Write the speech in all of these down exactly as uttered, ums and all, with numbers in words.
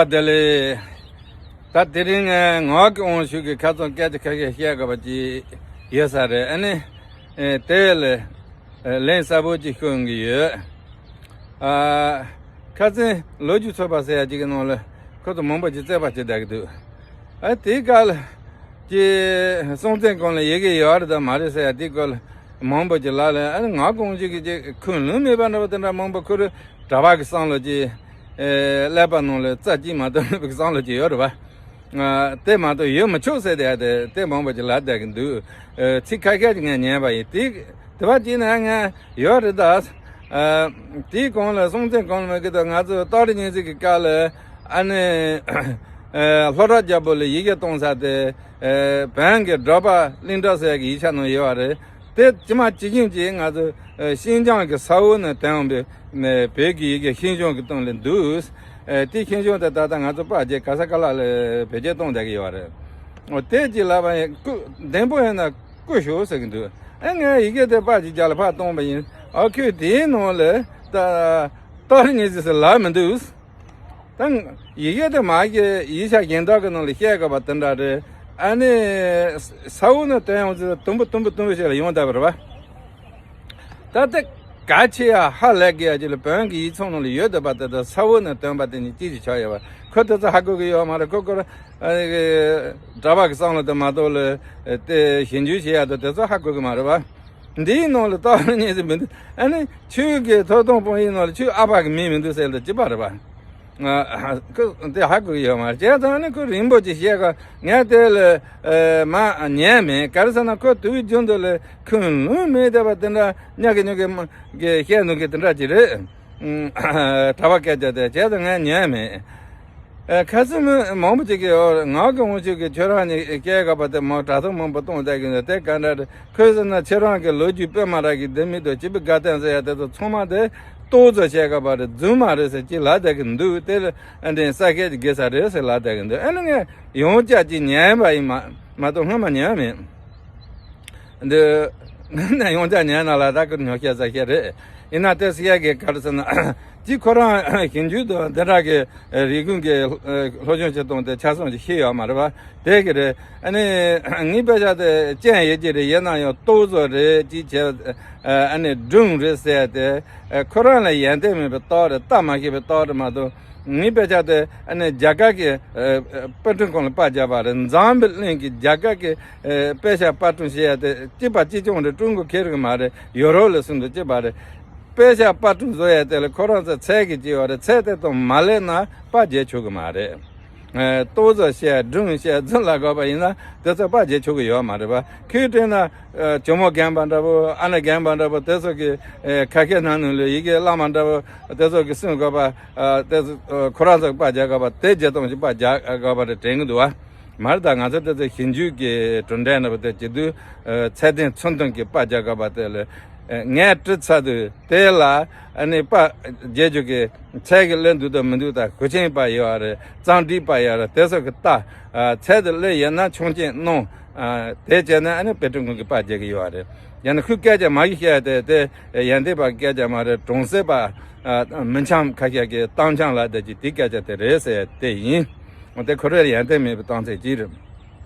བདེ་ལེགས། ད་དེ་རིང་ངག་གི་དབང་ཕྱུག་གིས་ཁ་རྩང་སྐད་ཆ་ཁ་ཤས་བཤད་དགོས་པ་ཅིག་ཡོད་ས་རེད། ཨ་ནི་དེ་ལ་ལན་གསལ་པོ་ཅིག་ཤོད་གི་ཡོད། ཨ། ཁ་རྩང་ལོ་རྒྱུས་ཚོགས་པ་ཟེར་ཡ་ཅིག་གི་ནང་ལ་ཁོ་ཚོ་མང་པོ་ཅིག་རྩོད་པ་བྱེད་བསྡད་ཀྱི་འདུག་ཨ། དེའི་སྐབས་ལ་ཀྱི་སྲོང་བཙན་གོང་ལ་ཡི་གེ་ཡོད་རེད་དམ་མ་རེད་ཟེར་ཡ་དེའི་སྐོར་ལ་མང་པོ་ཅིག་ལབ་ལ། ཨ་ནི་ངག་དབང་ཕྱུག་གིས་ཅིག་ཁུངས་ལུང་མེད་པ་འདྲ་པོ་དེ་འདྲ་མང་པོ། ཁོ་རང་གྲྭ་པ་གི་བསམ་བློ་ཅིག་ཀླད་པ་ནང་ལ་རྩ་གཅིག་མ་གཏོགས་མེད་པའི་བསམ་བློ་ཅིག་ཡོད་རེད་པ། ཨ། དེ་མ་གཏོགས་ཡོད་མི་ཆོག་ཟེར་བསྡད་ཡ་དེ་དེ་མང་པོ་ཅིག་ལབ་བསྡད་ཀྱི་འདུག་ཨ། ཚིག་ཁ་ཤས་ཅིག་ངས་ཉན་པ་ཡིན། དེ་དེ་བ་ཅིག་ན་ང་ཡོད་རེད་ད། ཨ། དེའི་གོང་ལ་སྲོང་བཙན་གོང་ལ་མ་གི་ད་ང་ཚོ་སྟག་རི་གཉན་གཟིགས་ཀྱི་སྐབས་ལ་ཨ་ནི་ཨ་ལྷོ་བྲག་རྒྱལ་པོ་ལ་ཡི་གེ་གཏོང་ས་དེ། ཨ། བོན་གྱི་སྒྲོལ་པ་གླིང་གྲགས་ཟེར་གྱི་ཡིག་ཆ་ནང་ཡོད་པ་རེད། དེ་ཇི་མ་ཇི་བཞིན་གྱིས་ང་ཚོ་ཨ་ཤིན་ཅང་གི་ས་འོག་ནས་ཐོན་འོང་བའི་བོད་ཀྱི་ཡི་གེ་ཤིང་གཞོང་གི་སྟེང་ལ་འདུག་ཨ། དེ་ཤིང་གཞོང་དེ་ད་ལྟ་ང་ཚོ་པར་རྒྱག་ག་ས་ག་ལ་ལ་བེད་སྤྱོད་གཏོང་བསྡད་ཀྱི་ཡོད་རེད། འོ། དེ་ཅིག་ལབ་པ་ཡིན། བདེན་པོ་ཡིན་ན་བསྐུར་ཤོག་ཟེར་གྱི་འདུག་ཨ། ངས་ཡི་གེ་དེ་པར་ཅིག་རྒྱག་ལ་ཕར་གཏོང་པ་ཡིན། ཨ། ཁོས་དེའི་ནང་ལ་ད་སྟག་རི་གཉན་གཟིགས་ཟེར་ལབ་མི་འདུག་ད་ཡི་གེ་དེ་མ་གི་ཡིག་ཆ་གཞན་དག་གི་ནང་ལ་བཤད་དགོས་པ་དེ་འདྲ་རེད། ཨ་ནི་ས་འོག་ནས་ཐོན་ཡོང་ཚེ་དུམ་བུ་དུམ་བུ་དུམ་བུ་ཞིག་ལ་ཡོང་བསྡད་པ་རེད་པ། ད་ལྟ་གལ་ཆེ་ཡ་ཧ་ལས་ཀྱི་ཡ་ཅིག་ལ་བོན་གྱི་ཡིག་ཚང་ནང་ལ་ཡོད་བསྡད་པ་དེ་དག་ས་འོག་ནས་ཐོན་པ་དེ་ནི་ཅི་ཞིག་ཆགས་ཡོད་པ་ཁོ་དེ་ཚོ་ཧ་གོ་གི་ཡོད་མ་རེད། ཁོ་ཁོ་རང་གྲྭ་པ་གི་བསམ་བློ་དེ་མ་གཏོགས་ལ་དེ་ཞིབ་འཇུག་བྱེད་ཡ་དེ་དེ་ཚོ་ཧ་གོ་གི་མ་རེད་པ། འདིའི་ནང་ལ་སྟག་རི་གཉན་གཟིགས་མི་འདུག་ཨ་ནི་ཆོས་ཀྱི་ཐོབ་ཐང་དཔང་ཡིག་ནང་ལ་ཆོས་ཨ་ཕ་གི་མིང་མི་འདུག་ཟེར་ལ་ཅི་པ་རེད་པ། ཨ། ཁོ་དེ་ཧ་གོ་གི་ཡོད་མ་རེད། བྱས་ཙང་ནི་ཁོ་རིང་པོ་ཅིག་བཤད་ག་ངས་དེ་ལ་ཨ་མ་ཉན་མེད། ག་རེ་ཟེར་ན་ཁོ་དུས་རྒྱུན་དུ་ལ་ཁུངས་ལུང་མེད་བསྡད་པ་དེ་འདྲ་ཉག་གི་ཉོག་གི་མ་གི་བཤད་འདུག་གི་དེ་འདྲ་ཅིག་རེད། ཨ། གྲྭ་པ་སྐད་ཆ་དེ་བྱས་ཙང་ངས་ཉན་མེད། ཨ། ཁ་སང་མི་མང་པོ་ཅིག་གིས་ངག་གི་དབང་ཕྱུག་གིས་ཁྱོད་རང་ཉིད་སྐད་ག་པ་དེ་མ་དྲ་ཐོག་མང་པོ་གཏོང་བསྡད་ཀྱི་འདུག་དེ་ག་འདྲ་རེད། ཁོས་ཟེར་ན་ཁྱེད་རང་གི་ལོ་རྒྱུས་དཔེ་མ་རག་གི་འདི་མི་འདུག་སྤྱི་པའི་དགའ་སྟོན་ཟེར་ཡ་དེ་ཚོ་ཚང་མ་དེ་ཏོག་ཙམ་བཤད་ག་པ་རེད། རྫུན་མ་རེད་ཟེར་ཅིག་ལབ་བསྡད་ཀྱི་འདུག་དེ་ལ་ཨ་འདྲེན་ས་སྐད་ཅིག་དགོས་ས་རེད་ཟེར་ལབ་བསྡད་ཀྱི་འདུག་ཨ་ནི་ངས་ཡང་བསྐྱར་ཅིག་ཉན་པ་ཡིན་མ་མ་གཏོགས་སྔོན་མ་ཉན་མེད། འདི་ནས་ཡང་བསྐྱར་ཉན་ན་ལ་ད་ཁོ་ཉོ་ཤེས་ཟ་ཤེས་རེད། ཡིན་ན་དེ་སི་ཡ་གི་ག་རེ་ཟེར་ན་ཅིག་ཁོ་རང་ཞིབ་འཇུག་དང་འདི་འདྲ་གི་རིག་གཞུང་གི་སློབ་སྦྱོང་བྱེད་སྟངས་དེ་ཆ་ཚང་ཅིག་ཤེས་ཡོད་མ་རེད་པ། དེ་གི་རེད། ཨ་ནི་ངའི་དཔེ་ཆ་དེ་སྤྱན་ཡོད་ཀྱི་རེད། ཡིན་ན་ཡང་ཏོག་ཙམ་རེད་ཅིག་བྱས། ཨ་ནི་སྒྲུང་རེད་ཟེར་ཏེ་ཁོ་རང་ལ་ཡོན་ཏན་མེད་པའི་རྟགས་རེད། ལྟ་མ་ཤེས་པའི་རྟགས་རེད་མ་གཏོགས། ངའི་དཔེ་ཆ་དེ་ཨ་ནི་རྒྱ་གར་གྱི་ཨ་ཨ་དཔེ་སྐྲུན་ཁང་ལ་པར་རྒྱག་པ་རེད། འཛམ་བུ་གླིང་གི་རྒྱ་གར་གྱི་ཨ་དཔེ་ཆ་པར་སྐྲུན་བྱེད་ཡ་དེ་གཅིག་པ་གཅིག་རྐྱང་རེད། ཀྲུང་གོ་ཁེལ་གི་མ་རེད། ཡོ་རོབ་ལ་སུན་དུ་གཅིག་པ་རེད། དཔེ་ཆ་པར་སྐྲུན་བཟོ་ཡ་དེ་ལ་ཁོ་རང་ཚོ་ཚད་ཀྱི་གཅིག་པ་རེད། ཚད་དེ་དང་མ་ལེགས་ན་པར་རྒྱག་ཆོག་གི་མ་རེད། ཨ་ཏོག་ཙམ་བཤད་སྒྲུང་བཤད་རྫུན་ལ་དགོས་པ་ཡིན་ན་དེ་ཚོ་པར་རྒྱག་ཆོག་གི་ཡོད་མ་རེད་པ། ཁོས་བྲིས་ན། ཨ་ཇོ་མོ་རྒན་པ་འདྲ་པོ། ཨ་ནེ་རྒན་པ་འདྲ་པོ་དེ་ཚོ་གི་ཨ་ཁ་ཤས་ནང་ནས་ལོས་ཡི་གེ་བླ་མ་འདྲ་པོ་དེ་ཚོ་གི་གསུང་དགོས་པ། ཨ་དེ་ཚོ་ཨ་ཁོ་རང་ཚོ་གི་པར་རྒྱག་དགོས་པ་དེ་བརྒྱད་སྟོང་ཞིག་པར་རྒྱག་དགོས་པ་རེད་དྲན་གི་འདུག་བ། མ་རེད་ད། ང་ཚོ་དེ་ཚོ་ཞིབ་འཇུག་གི་གྲུབ་འབྲས་འདྲ་པོ་དེ་བྱེད་དུས་ཨ་ཚད་ལྡན་ཚུལ་མཐུན་གྱི་པར་རྒྱག་དགོས་པ་དེ་ལ་ཨ་ངས་བྲིས་ཚར་དུས་དེ་ལ་ཨ་ནི་པར་རྒྱག་རྒྱུ་གི་ཚད་ཀྱི་ལོན་འདུག་དང་མི་འདུག་དང་། གོས་ཆེན་པར་ཡོད་རེད། གཙང་སྒྲིག་པར་ཡོད་རེད། དེ་ཚོ་གི་ལྟ། ཨ་ཚད་དེ་ལོན་ཡོད་ན་ཆུང་ཆེན་གནང་། ཨ་དེ་བྱས་ན་ཨ་ནི་དཔེ་སྐྲུན་ཁང་གི་པར་རྒྱག་གི་ཡོད་རེད། ཡང་ན་ཁོའི་སྐད་ཆ་མ་གི་བཤད་དེ་དེ་ཡོན་ཏན་པ་གི་སྐད་ཆ་མ་རེད། གྲོང་གསེབ་པ་ཨ་མི་འཆམ་ཁ་ཤས་ཀྱི་གཏམ་འཆམ་ལབ་བསྡད་ཀྱི་དེའི་སྐད་ཆ་དེ་རེད་ཟེར་དེ་ཡིན། འོ་དེ་ཁོ་རའི་ཡོན་ཏན་མེད་པའི་གཏམ་ཚིག་ཅིག་རེད།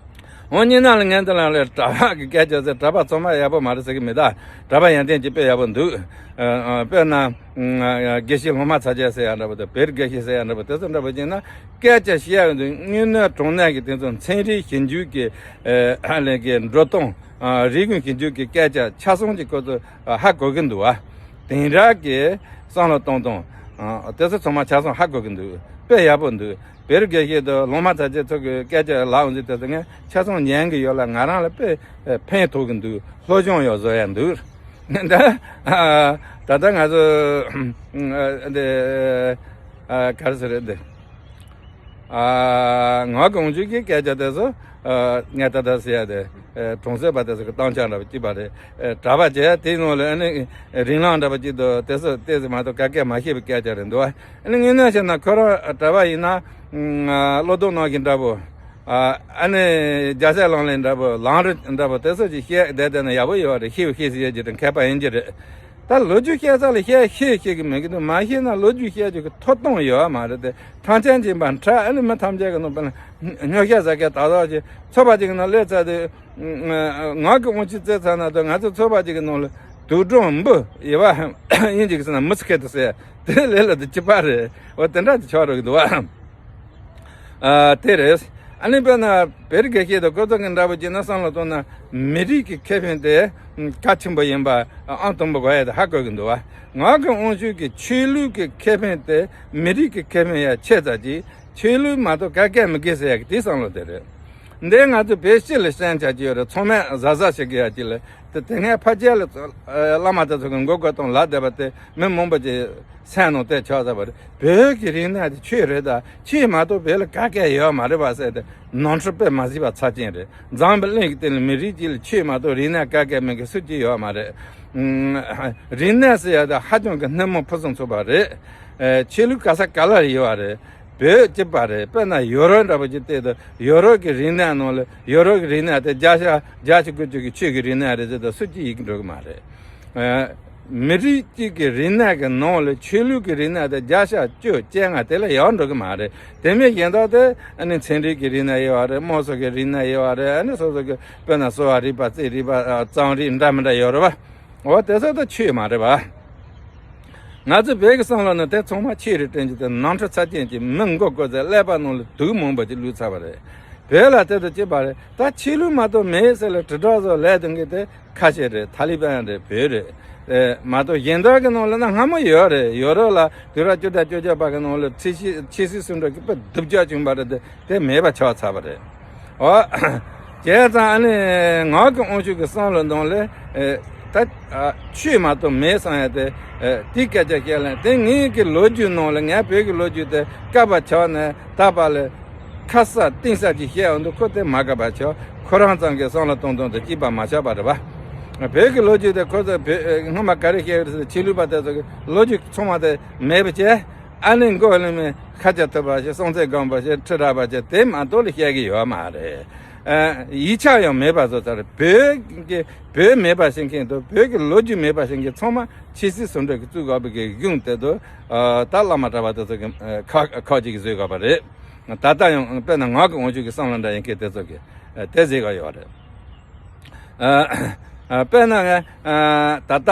འོ་ཉིན་ནང་ལ་ངས་འདི་ལ་ལས་གྲྭ་པ་གི་སྐད་ཆ་ཟེར། གྲྭ་པ་ཚང་མ་ཡག་པོ་མ་རེད་ཟེར་གི་མེད། ད་གྲྭ་པ་ཡོན་ཏན་ཅིག་དཔེ་ཡག་པོ་འདུག་ཨ་ཨ་དཔེར་ན་ཨ་དགེ་བཤེས་སློབ་མ་ཚ་རྒྱལ་ཟེར་ཡ་འདྲ་པོ་དང་། བེར་དགེ་བཤེས་ཟེར་ཡ་འདྲ་པོ་དེ་ཚོ་འདྲ་པོ་ཅིག་ན་སྐད་ཆ་བཤད་ཡ་འདུག་དངོས་གནས་དྲང་གནས་ཀྱི་དེ་ཚོ་ཚན་རིག་ཞིབ་འཇུག་གི་ཨ་ལས་ཀྱི་འགྲོ་སྟངས། ཨ་རིག་གཞུང་ཞིབ་འཇུག་གི་སྐད་ཆ་ཆ་ཚང་ཅིག་ཁོ་ཚོ་ཨ་ཧ་གོ་གི་འདུག་བ། དེང་རབས་ཀྱི་བསམ་བློ་གཏོང་སྟངས་ཨ་དེ་ཚོ་ཚང་མ་ཆ་ཚང་ཧ་གོ་གི་འདུག་དཔེ་ཡག་པོ་འདུག་བེར་དགེ་བཤེས་དང་སློབ་མ་ཚ་རྒྱལ་ཚོ་གི་སྐད་ཆ་ལབ་འོང་ཟིག་དེ་ཚོ་ངས་ཆ་ཚང་ཉན་གི་ཡོད་ལ། ང་རང་ལ་དཔེ་ཕན་ཐོགས་གི་འདུག་སློབ་སྦྱོང་ཡང་བཟོ་ཡ་འདུག་ད་ད་ལྟ་ང་ཚོ་འདི་ག་རེ་ཟེར་རེད། འདི་ངག་གི་དབང་ཕྱུག་གི་སྐད་ཆ་དེ་ཚོ་ངས་ད་ལྟ་ཟེར་ཡ་དེ་གྲོང་གསེབ་པ་དེ་ཚོ་གི་གཏམ་འཆམ་འདྲ་པོ་གཅིག་པ་རེད། གྲྭ་པ་བྱས་དེའི་ནང་ལ་ཨ་ནི་རིང་ལངས་འདྲ་པོ་གཅིག་འདུག་དེ་ཚོ་ཏོག་ཙམ་མ་གཏོགས་ག་གེ་མ་ཤེས་པའི་སྐད་ཆ་རེད་འདུག་ཨ་ནི་དངོས་གནས་བཤད་ན་ཁོ་རང་གྲྭ་པ་ཡིན་ན། ཨ་བློ་ལྡོག་གནང་གི་འདྲ་པོ། ཨ་ནི་རྒྱལ་སྲས་ལག་ལེན་འདྲ་པོ། ལམ་རིམ་འདྲ་པོ་དེ་ཚོ་ཅིག་བཤད་བསྡད་བསྡད་ན་ཡག་པོ་ཡོད་རེད། ཤེས་བ་ཤེས་ཟེར་ཡོད་ཀྱི་རེད། མཁས་པ་ཡིན་གྱི་རེད། ད་ལོ་རྒྱུས་བཤད་ས་ལ་བཤད་ཤེས་ཤེས་ཀྱི་མི་གི་འདུག་མ་ཤེས་ན་ལོ་རྒྱུས་བཤད་རྒྱུ་གི་ཐོབ་ཐང་ཡོད་མ་རེད་དེ། ཐང་ཆེན་གྱི་འབའ་ཁྲ་ཨ་ནི་མི་ཐམས་ཅད་ཀྱི་ནང་པ་ན་ཉོ་ཤ་ཟ་མཁན་ད་དག་ཅིག་ཚོ་པ་ཅིག་གི་ནང་སླེབས་ཚར་དུས། ང་གི་དབང་ཆུ་བཙལ་ཚར་ན་ད་ང་ཚོ་ཚོ་པ་ཅིག་གི་ནང་ལ་དུག་སྦྲང་འབུ་ཡི་བ་ཡིན་ཅིག་ཟེར་ན་མི་ཚེ་ཁེ་ཏུ་ཟེར་དེ་ལས་ལ་དུ་ཅི་པ་རེད། འོ་དེ་འདྲ་དུ་ཆགས་རོགས་གི་འདུག་བ། ཨ་དེ་རེད། ཨ་ནི་དཔེར་ན་བོད་རིགས་སྐད་ཆ་དང་ཁོ་ཚོ་གི་འདྲ་པོ་བྱས་ན་བསམ་བློ་གཏོང་ན་མི་རིགས་ཀྱི་ཁེ་ཕན་དེ་གལ་ཆེན་པོ་ཡིན་པ་ཨང་དང་པོ་གོ་ཡ་དེ་ཧ་གོ་གི་འདུག་བ། ང་གི་དབང་ཤུགས་ཀྱི་ཆོས་ལུགས་ཀྱི་ཁེ་ཕན་དེ་མི་རིགས་ཀྱི་ཁེ་ཕན་ཡ་ཆེ་ཙམ་གྱིས་ཆོས་ལུགས་མ་གཏོགས་ག་གེ་མི་དགོས་ཟེར་ཡ་གི་དེ་བསམ་བློ་དེ་རེད། འདི་ང་ཚོ་བོད་སྤྱི་ལ་བསྟན་བྱ་གི་ཡོད་རེད། ཚང་མས་གཟབ་གཟབ་བྱེད་དགོས་ཡ་གཅིག་ལ་དེ་དེ་སྔའི་ཕལ་ཆེར་ལ་བླ་མ་དེ་ཚོ་གི་མགོ་སྐོར་དང་ལག་བརྡབས་པ་དེ་མི་མང་པོ་ཅིག་སེམས་ནང་བསྡད་ཆགས་ཚར་བ་རེད། བོད་ཀྱི་རིག་གནས་དེ་ཆོས་རེད། ད་ཆོས་མ་གཏོགས་བོད་ལ་ག་གེ་ཡོད་མ་རེད་བ་ཟེར་ཏེ་ནོར་འཁྲུལ་དཔེ་མ་གཟིགས་པ་ཚབས་ཆེན་རེད། འཛམ་བུ་གླིང་གི་སྟེང་ལ་མི་རིགས་གཅིག་ལ་ཆོས་མ་གཏོགས་རིག་གནས་ག་གེ་མེད་མཁན་སུ་གཅིག་ཡོད་མ་རེད། རིག་གནས་ཟེར་ཡ་དེ་ཧ་ཅང་གི་སྣེ་མོ་ཕུན་སུམ་ཚོགས་པ་རེད། ཆོས་ལུགས་ག་ས་ག་ལ་ཡོད་པ་རེད། བོད་སྤྱི་པ་རེད། དཔེར་ན་ཡོ་རོབ་འདྲ་པོ་ཅིག་བལྟས་དུས་ཡོ་རོབ་ཀྱི་རིག་གནས་ནང་ལ་ཡོ་རོབ་ཀྱི་རིག་གནས་དེ་བརྒྱ་ཆ་བརྒྱད་ཅུ་དགུ་བཅུ་གི་ཆོས་ཀྱི་རིག་གནས་རེད་ཟེར་དུས་སུ་གཅིག་ཡིད་ཀྱི་འགྲོ་གི་མ་རེད། མི་རིགས་གཅིག་གི་རིག་གནས་ཀྱི་ནང་ལ་ཆོས་ལུགས་ཀྱི་རིག་གནས་དེ་བརྒྱ་ཆ་བཅུ་བཅོ་ལྔ་དེ་ལས་ཡག་འགྲོ་གི་མ་རེད། དེ་མིན་གཞན་དག་དེ་ཨ་ནི་ཚན་རིག་གི་རིག་གནས་ཡོད་པ་རེད། དམངས་སྲོལ་གྱི་རིག་གནས་ཡོད་པ་རེད། ཨ་ནི་སོ་སོ་གི་དཔེར་ན་གསོ་བ་རིག་པ་རྩིས་རིག་པ་རྩོམ་རིག་འདྲ་མི་འདྲ་ཡོད་རེད་པ། འོ་དེ་ཚོ་ད་ཆོས་མ་རེད་པ། ང་ཚོ་བོད་ཀྱི་བསམ་བློ་ནང་དེ་ཚང་མ་ཆོས་རེད་དྲན་གྱི་དེ་ནོར་འཁྲུལ་ཚབས་ཆེན་གྱི་མི་མགོ་སྐོར་ཚེ་ཀླད་པ་ནང་ལ་དུག་མང་པོ་ཅིག་བླུགས་ཚར་བ་རེད། བོད་ལ་དེ་ཚོ་བྱེད་པ་རེད། ད་ཆོས་ལུགས་མ་གཏོགས་མེད་ཟེར་ལ་དྲིལ་བསྒྲགས་བཟོ་ལས་དོན་གྱི་དེ་ཁ་ཤས་རེད། ཐ་ལི་བན་རེད། བོད་རེད། ཨེ་མ་གཏོགས་གཞན་དག་གི་ནང་ལ་ན་སྔ་མོ་ཡོད་རེད། ཡོ་རོབ་ལ་དུས་རབས་བཅུ་དང་བཅོ་བརྒྱད་པ་གི་ནང་ལ་ཆོས་སྲིད་ཆོས་སྲིད་ཟུང་འབྲེལ་གྱི་དཔེ་སྡུག་ཅག་བྱུང་བ་རེད་དེ། དེ་མེད་པ་ཆགས་ཚར་བ་རེད། འོ། བྱས་ཙང་ཨ་ནི་ངག་གི་དབང་ཕྱུག་གི་བསམ་བློ་ནང་ལས་ཨེ་ད་ཨ་ཆོས་མ་གཏོགས་མེད་བསམ་ཡ་དེ་ཨེ་དེའི་སྐད་ཆ་བཤད་ལན་དེ། ངའི་གི་ལོ་རྒྱུས་ནང་ལ་ངའི་བོད་ཀྱི་ལོ་རྒྱུས་དེ་བཀབ་པ་ཆགས་ནས་ད་བར་ལ་ཁ་གསལ་གཏིང་གསལ་གྱིས་བཤད་ཡོང་དུས་ཁོ་དེ་མ་དགའ་བ་ཆགས། ཁོ་རང་ཚང་གི་བསམ་བློ་གཏོང་སྟངས་དེ་གཅིག་པ་མ་ཆགས་པ་རེད་པ། བོད་ཀྱི་ལོ་རྒྱུས་དེ་ཁོ་ཚོ་བོད་སྔོན་མ་ག་རེ་བཤད་ཡོད་ཟེར་ཆོས་ལུགས་པ་དེ་ཚོ་གི་ལོ་རྒྱུས་ཚང་མ་དེ་མེད་པ་བྱས། ཨ་ནི་མགོ་ལེན་མི་ཁ་ཆ་ཐུབ་པ་ཞིག་སྲོང་བཙན་སྒམ་པོ་ཞིག་ཁྲི་རལ་པ་ཞིག་དེ་མ་གཏོགས་ལ་བཤད་ཀྱི་ཡོད་མ་རེད། ཨ་ཡིག་ཆ་ཡང་མེད་པ་བཟོ་ཚར། བོད་ཀྱི་བོད་མེད་པ་བྱེད་མཁན་དང་བོད་ཀྱི་ལོ་རྒྱུས་མེད་པ་བྱེད་མཁན་ཚང་མ་ཆོས་སྲིད་ཟུང་འབྲེལ་གྱི་བཙུགས་དགོས་པའི་གི་གཞུང་དེ་ཚོ་ད་བླ་མ་གྲྭ་པ་དེ་ཚོ་གི་ཁག་ཁག་ཅིག་བཟོས་དགོས་པ་རེད། ད་ལྟ་ཡང་དཔེར་ན་ངག་གི་དབང་ཕྱུག་གི་བསམ་བློ་འདྲ་ཡིན་མཁན་དེ་ཚོ་གི་དེ་བཟོས་དགོས་ཡོད་རེད། ཨ་ཨ་དཔེར་ན་ང་ཨ་ད་ལྟ་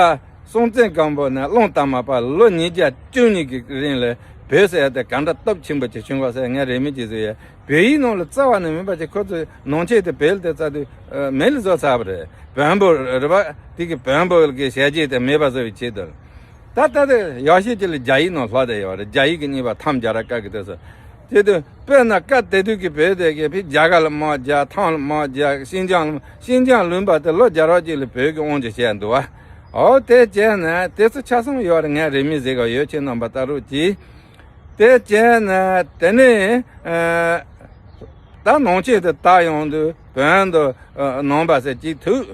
སྲོང་བཙན་སྒམ་པོ་ནས་གླང་དར་མ་བར་ལོ་ཉིས་བརྒྱ་བཅུ་གཉིས་ཀྱི་རིང་ལ་བོད་ཟེར་ཡ་དེ་ག་འདྲ་སྟོབས་ཆེན་པོ་ཅིག་བྱུང་བ་ཟེར་ངས་རེ་མིག་ཅིག་བཟོས་ཡ། བོད་ཡིག་ནང་ལ་རྩ་བ་ནས་མེད་པ་ཅིག་ཁོ་ཚོས་ནང་ཆོས་དེ་བོད་ལ་དེ་རྩ་དུས་མེད་ལ་བཟོ་ཚར་བ་རེད། བོན་པོ་རེད་པ། དེ་གི་བོན་པོ་གི་ཞལ་རྒྱས་དེ་མེད་པ་བཟོ་བའི་ཆེད་དུ། ད་ལྟ་དེ་ཡག་ཤོས་ཅིག་ལ་རྒྱ་ཡིག་ནང་ལྷག་བསྡད་ཡོད་རེད། རྒྱ་ཡིག་གི་རྙིང་པ་ཐམ་རྒྱ་ར་ཀ་གི་དེ་ཚོ། དེ་དུས་དཔེར་ན་སྐབས་དེ་དུས་ཀྱི་བོད་དེ་གི་ཕི་རྒྱ་གར་ལ་དམག་རྒྱག་ཐང་ལ་དམག་རྒྱག་ཤིན་ཅང་ལ་ཤིན་ཅང་ལུང་པ་དེ་ལོ་བརྒྱ་རོགས་ཅིག་ལ་བོད་ཀྱི་དབང་ཆ་བྱས་འདུག་བ། འོ་དེ་བྱས་ན་དེ་ཚོ་ཆ་ཚང་ཡོད་རེད། ངས་རེ་མིག་གཟིགས་ག་ཡོད། ཁྱེད་རྣམ་པ་ལྟ་རོགས་གྱིས། དེ་བྱས་ན་དེ་ནས་ཨ་ད་ནང་ཆོས་དེ་དར་ཡོང་དུས་བོན་དུ་ཨ་ནང་པ་ཟེར་གཅིག་ཐུག་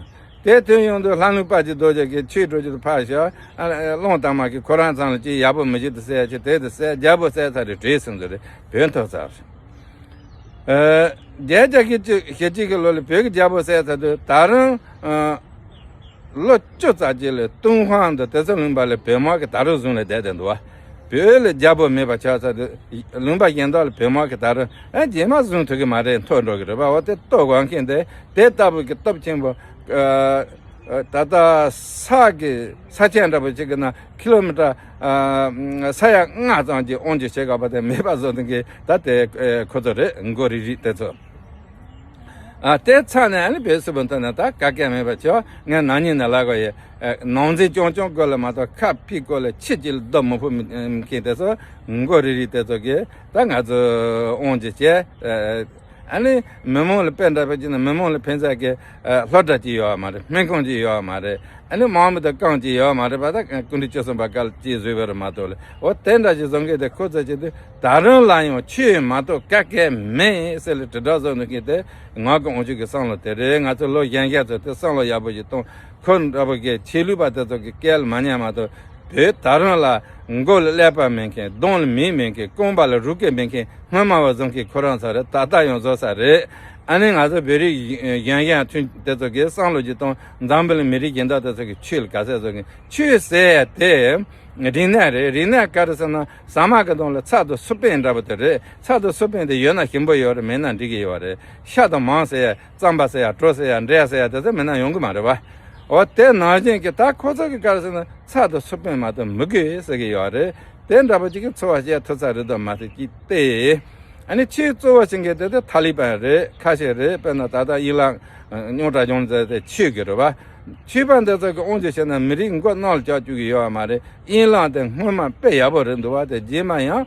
དེ་ཐོན་ཡོང་དུས་ལྷ་ལུང་དཔལ་གྱི་རྡོ་རྗེ་གིས་ཆོས་སྒྲོལ་རྒྱུ་དུ་ཕར་བཞག་ཨ་གླང་དར་མ་གིས་ཁོ་རང་ཚང་ལ་ཅིག་ཡག་པོ་མི་བྱེད་དུ་བསད་ཅིག་དེ་དུ་བསད། རྒྱལ་པོ་བསད་ཚར་རེད། བྲོས་སོང་ཟེར་རེད། བོད་ཐོབ་ཚར་རེད། ཨ་བརྒྱད་བརྒྱ་བཞི་བཅུ་ཞེ་གཅིག་གི་ལོ་ལ་བོད་ཀྱི་རྒྱལ་པོ་བསད་ཚར་དུས་ད་རུང་ཨ་ལོ་བཅུ་ཙམ་ཅིག་ལ་ཏུན་ཧོང་དུ་དེ་ཚོ་ལུང་པ་ལ་བོད་དམག་གིས་ད་རུང་བཟུང་ལ་བསྡད་བསྡད་འདུག་བ། བོད་ལ་རྒྱལ་པོ་མེད་པ་ཆགས་ཚར་དུས་ལུང་པ་གཞན་དག་ལ་བོད་དམག་གིས་ད་རུང་ཨ་རྗེས་མ་བཟུང་ཐུབ་ཀྱི་མ་རེད། འཐོར་འགྲོ་གི་རེད་པ། འོ་དེ་ལྟོ་གོན་མཁན་དེ་དེ་ལྟ་བུ་གི་སྟོབས་ཆེན་པོ་ཨ་ཨ་ད་ལྟ་ས་གི་ས་ཆེན་འདྲ་པོ་ཞིག་གི་ནང་ཀི་ལོ་མི་ཊར་ཨ་ས་ཡ་ལྔ་ཙམ་གྱི་དབང་གྱི་བྱེད་དགོས་པ་དེ་མེད་པ་བཟོ་མཁན་གྱི་ད་དེ་ཨ་ཁོ་ཚོ་རེད། མགོ་རིལ་རིལ་དེ་ཚོ། ཨ་དེ་ཚ་ནས་ཨ་ནི་བོད་སིལ་བུ་མཐོ་ནས་ད་ག་གེ་མེད་པ་ཆེ་བ། ངས་ནང་ཉིན་ནས་ལབ་དགོས་ཡོད། ཨ་ནང་འཛིང་རྐྱང་རྐྱང་སྐོར་ལ་མ་གཏོགས་ཁ་ཕྱི་སྐོར་ལ་ཕྱི་གཅིག་ལ་རྡོ་མི་ཕོག་མཁན་དེ་ཚོ་མགོ་རིལ་རིལ་དེ་ཚོ་གིས་ད་ང་ཚོ་དབང་གྱི་བྱས། ཨ་ནི་མི་མང་ལ་དཔེ་འདྲ་པོ་བྱས་ན་མི་མང་ལ་ཕན་ས་གི་ཨ་སློབ་གྲྭ་གཅིག་ཡོད་མ་རེད། སྨན་ཁང་གཅིག་ཡོད་མ་རེད། ཨ་ནི་མང་མི་དང་རྐང་གཅིག་ཡོད་མ་རེད་པ། ད་སྐུ་ཕྲེང་བཅུ་གསུམ་པ་སྐབས་ལ་གཅིག་བཟོས་པ་རེད་མ་གཏོགས་ལ། འོ་དེ་འདྲ་ཞིག་བཟོ་མཁན་དེ་ཁོ་ཚོ་བྱེད་དུས་ད་རུང་ལ་ཡང་ཆོས་མ་གཏོགས་ག་གེ་མེད་ཟེར་ལ་དྲིལ་བསྒྲགས་བཟོ་འདུག་མཁན་དེ་ངག་གི་དབང་ཕྱུག་གི་བསམ་བློ་དེ་རེད། ང་ཚོ་ལོ་གཞོན་གཞོན་ཚོ་དེ་བསམ་བློ་ཡག་པོ་ཞིག་གཏོང་། ཁོ་འདྲ་པོ་གི་ཆོས་ལུགས་པ་དེ་ཚོ་གི་སྐད་ལ་མ་ཉན་མ་གཏོགས་བོད་ད་རུང་ལ་མགོ་ལ་ཀླད་པ་མེད་མཁན། གདོང་ལ་མིག་མེད་མཁན། རྐང་པ་ལ་རུས་སྐལ་མེད་མཁན་སྔོན་མ་བ་བཟོ་མཁན་ཁོ་རང་ཚོ་རེད། ད་ལྟ་ཡང་བཟོ་ས་རེད། ཨ་ནི་ང་ཚོ་བོད་རིགས་གཞན་གཞན་མཐུན་དེ་ཚོ་གི་བསམ་བློ་ཅིག་གཏོང་། འཛམ་བུ་གླིང་མི་རིགས་གཞན་དག་དེ་ཚོ་གི་ཆོས་ལ་ག་ཚད་ཚོ་གི་ཆོས་ཟེར་ཡ་དེ་རིག་གནས་རེད། རིག་གནས་ག་རེ་ཟེར་ན། ཟ་མ་གི་དོན་ལ་ཚྭ་དང་སུར་པན་འདྲ་པོ་དེ་རེད། ཚྭ་དང་སུར་པན་དེ་ཡོད་ན་ཞིམ་པོ་ཡོད་རེད། མེད་ན་འགྲིག་གི་ཡོད་རེད། ཤ་དང་མང་ཟེར་ཡ། རྩམ་པ་ཟེར་ཡ། གྲོ་ཟེར་ཡ། འབྲས་ཟེར་ཡ་དེ་ཚོ་མེད་ན་ཡོང་གི་མ་རེད་བ། འོ་དེ་ནང་བཞིན་གྱི་ད་ཁོ་ཚོ་གི་ག་རེ་ཟེར་ན། ཚྭ་དང་སུར་པན་མ་གཏོགས་མི་དགོས་ཟེར་གི་ཡོད་རེད། དེ་འདྲ་པོ་ཅིག་གི་འཚོ་བ་བྱེད་ཐུབ་ས་རེད་དོ་མ་ཟད་ཅིག་སྟེ། ཨ་ནི་ཆེས་གཙོ་བོ་ཞིག་གི་དེ་དེ་ཐ་ལི་པན་རེད། ཁ་ཤས་རེད། དཔེར་ན་ད་ལྟ་དབྱི་ལང་རྙོག་དྲ་བྱུང་ཚེ་དེ་ཆོས་གི་རེད་བ། ཆོས་པ་འདི་ཚོ་གི་དབང་ཆ་བྱས་ན་མི་རིགས་མགོ་གནག་ལ་བཀྱག་བཅུག་གི་ཡོད་བ་མ་རེད། དབྱི་ལང་དེ་སྔོན་མ་དཔེ་ཡག་པོ་རེད་འདུག་བ། དེ་རྗེས་མ་ཡང་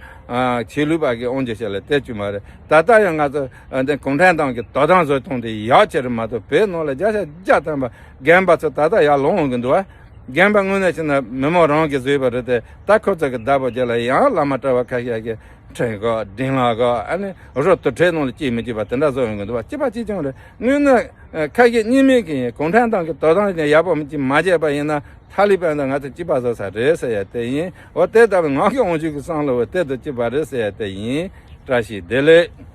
ཆོས་ལུགས་པ་གི་དབང་ཆ་བྱས་ལ་དེ་བཅུག་མ་རེད། ད་ལྟ་ཡང་ང་ཚོ་འདི་གུང་ཁྲན་ཏང་གི་དོ་དམ་བཟོ་སྟངས་དེ་ཡག་ཆེ་རེད་མ་གཏོགས། བོད་ནང་ལ་བརྒྱ་ཆ་བརྒྱ་ཐམ་པ་རྒན་པ་ཚོ་ད་ལྟ་ཡར་ལོངས་འོང་གི་འདུག་བ། རྒན་པ་དངོས་གནས་བྱས་ན་མི་མང་རང་གིས་བཟོས་པ་རེད་དེ། ད་ཁོ་ཚོ་གི་བདག་པོ་རྒྱབ་ལ་ཡང་བླ་མ་གྲྭ་བ་ཁ་ཤས་ཀྱིས་ཁྲིམས་གོ་སྒྲིག་ལམ་གོ། ཨ་ནི་རོ་དུར་ཁྲོད་ནང་ལ་སྐྱེལ་མི་བྱེད་པ་དེ་འདྲ་བཟོ་ཡོང་གི་འདུག་བ། གཅིག་པ་གཅིག་རྐྱང་རེད། དངོས་གནས་ཁ་ཞེ་གཉིས་མེད་ཀྱི་གུང་ཁྲན་ཏང་གི་དོ་དམ་ཡག་པོ་མི་གཅིག་མ་བྱས་པ་ཡིན་ན། ཐ་ལི་པན་དང་ང་ཚོ་གཅིག་པ་བཟོ་ས་རེད་ཟེར་ཡ་དེ་ཡིན། འོ་དེ་ལྟ་བུའི་ངག་གི་དབང་ཕྱུག་གི་བསམ་བློ་བ་དེ་དང་གཅིག་པ་རེད་ཟེར་ཡ་དེ་ཡིན། བཀྲ་ཤིས་བདེ་ལེགས།